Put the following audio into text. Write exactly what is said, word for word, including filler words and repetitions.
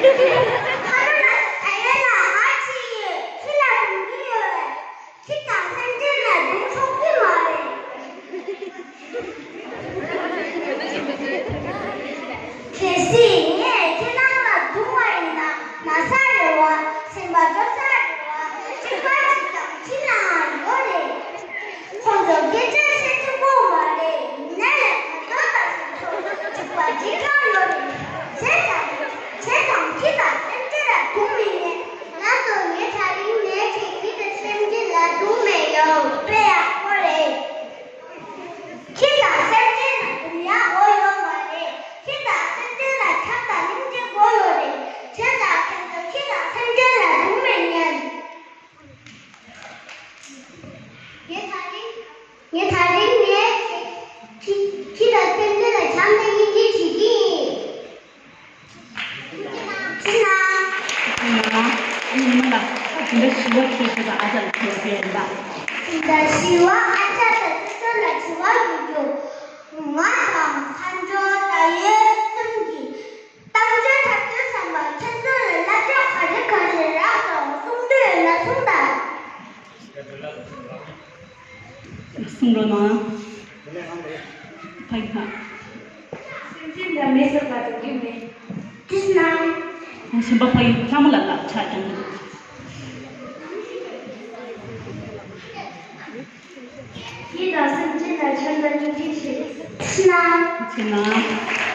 ཕ་མ་ལ་ད་ཡོད་ལ་ཧ་ཅི་ཡོད། ཁྱི་ལ་སྡུག་གི་ཡོད་རེད། ཁྱི་དང་སེམས་ཅན་ལ་སྡུག་ཆོག་གི་མ་རེད། གལ་སྲིད་ངས་ཁྱེད་རང་ལ་སྡུག་པ་ཡིན་ན། ན་ཚ་རེད་བ། སེམས་པ་སྐྱོ་ཚ་རེད་བ། གཅིག་པ་གཅིག་དང་ཁྱི་ལའང་ཡོད་རེད། ཁོང་ཚོ་སྐད་ཆ་བཤད་ཐུབ་ཀྱི་མ་རེད། ཡིན་ནའི་ལས་ཁ་ཚོ་དང་སེམས་ཚོ་གཅིག་པ་གཅིག་རྐྱང་ཡོད་རེད། བྱས་ཙང་བྱས་ཙང་ཁྱི་དང་སེམས་ཅན་ལ་སྡུག་མི་ཉན། ལགས་སོ། ངས་ད་རིང་ནས་བྱས་ཁྱི་དང་སེམས་ཅན་ལ་སྡུག་མེད་ཡོང་། དཔེ་ཡག་པོ་རེད། ཁྱི་དང་སེམས་ཅན་ལ་སྡུག་ཡག་དགོས་ཡོད་མ་རེད། ཁྱི་དང་སེམས་ཅན་ལ་ཁྱབ་དང་སྙིང་རྗེ་དགོས་ཡོད་རེད། བྱས་ཙང་ཁྱེད་ཚོ་ཁྱི་དང་སེམས་ཅན་ལ་སྡུག་མེད་ཉན། ངས་ད་རིང་། ངས་ད་རིང་ནས་ཁྱི་ཁྱི་དང་སེམས་ཅན་ལ་བྱམས་དང་སྙིང་རྗེ་བྱེད་ཀྱི་ཡིན། ཁྱི་ན། ཁྱི་ན། ཨ་ནི་མ་ལ་ད་དེ་འདྲ་ཞི་བ་ཁྱེད་ཚོ་དང་ཨ་ཅག་ལ་ཁྱེད་ཚོ་ཡིན་པ། དེ་འདྲ་ཞི་བ་ཨ་ཅག་དང་ཁྱེད་ཚོ་ལ་དྲི་བ་འདུག་རྒྱུ། ང་དང་མཁའ་འགྲོ་ད་ཡོད་གསུམ་གྱིས། གཏམ་བརྗོད་འཁྲབ་སྟོན་བསམ་པ། ཁྱེད་ཚོ་ལ་བསླབ་བྱ་ག་རེ་ག་རེ་རག་སོང་། གསུང་འདོད་ཡོད་ན་གསུངས་དང་། གསུང་རོགས་གནང་། ཕ་གི་ཁ། སེམས་ཅན་དང་མི་སེམས་པ་དང་རྒྱུ་མེད། ཅི་ན། གཞན་པ་ཕ་གི་ལྷ་མོ་ལ་ལབ་ཆ་ཀྱང་། ཡིད་དང་སེམས་ཅན་ལ་བྱམས་དང་སྙིང་རྗེ་བྱེད། ཕྱི་ནང་། ཕྱི་ནང་།